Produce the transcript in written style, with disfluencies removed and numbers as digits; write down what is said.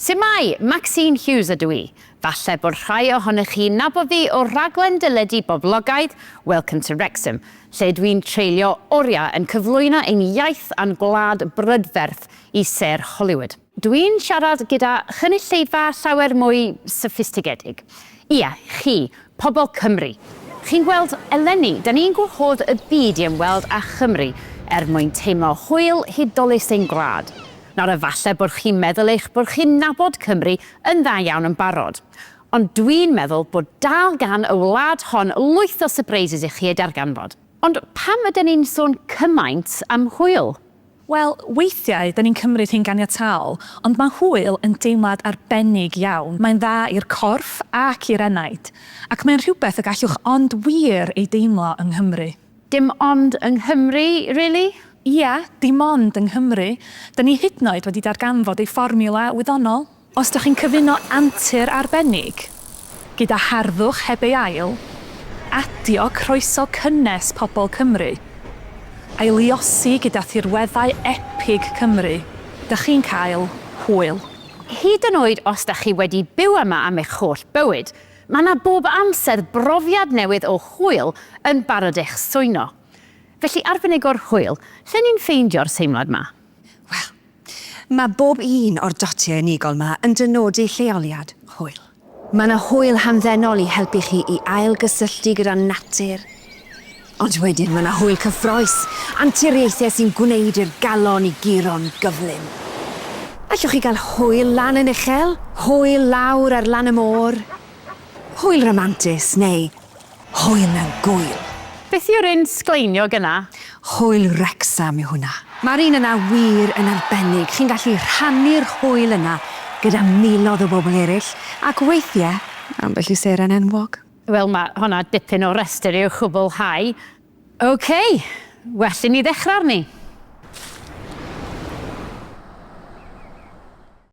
Su'mai, Maxine Hughes ydw i. Falle bod rhai ohonoch chi'n nabod fi o raglen deledu boblogaidd Welcome to Wrexham, lle dwi'n treulio oriau yn cyflwyno ein iaith a'n gwlad brydferth i sêr Hollywood. Dwi'n siarad gyda chynulleidfa llawer mwy soffistigedig. Ia, chi, pobl Cymru. Chi'n gweld, eleni, 'da ni'n gwahodd y byd i ymweld â Chymru er mwyn teimlo hwyl hudolus ein gwlad. Nawr efalle bod chi'n meddwl eich bod chi'n nabod Cymru yn dda iawn yn barod. Ond dwi'n meddwl bod dal gan y wlad hon lwyth o sypreises i chi eu darganfod. Ond pam yden ni'n sôn cymaint am hwyl? Wel, weithiau, 'da ni'n cymryd hi'n ganiataol, ond mae hwyl yn deimlad arbennig iawn. Mae'n dda i'r corff ac i'r enaid. Ac mae'n rhywbeth y gallwch ond wir ei deimlo yng Nghymru. Dim ond yng Nghymru, rili? Ia, dim ond yng Nghymru. Da ni hydnoed wedi darganfod ei fformiwla wyddonol. Os dach chi'n cyfuno antur arbennig gyda harddwch heb ei ail, adio croeso cynnes pobl Cymru, a'i luosi gyda thirweddau epig Cymru, dach chi'n cael hwyl. Hyd yn oed os dach chi wedi byw yma am eich holl bywyd, Mae 'na bob amser brofiad newydd o hwyl yn barod eich swyno. Felly arbenigwr hwyl, lle ni'n ffeindio'r teimlad 'ma? Wel, mae bob un o'r dotiau unigol 'ma yn dynodi lleoliad hwyl. Mae 'na hwyl hamddenol i helpu chi i ail-gysylltu gyda natur. Ond wedyn mae 'na hwyl cyffrous, anturiaethau sy'n gwneud i'r galon i guro'n gyflym. Allwch chi gael hwyl lan yn uchel, hwyl lawr ar lan y môr, hwyl ramantus neu hwyl mewn gŵyl. Beth yw'r un sgleiniog yna? Hwyl Wrecsam yw hwnna. Mae'r un yna wir yn arbennig, chi'n gallu rhannu'r hwyl yna gyda miloedd o bobl eraill, ac weithiau ambell i seren enwog. Wel, mae honna dipyn o restr i'w chwblhau. OK, well i ni ddechrau arni.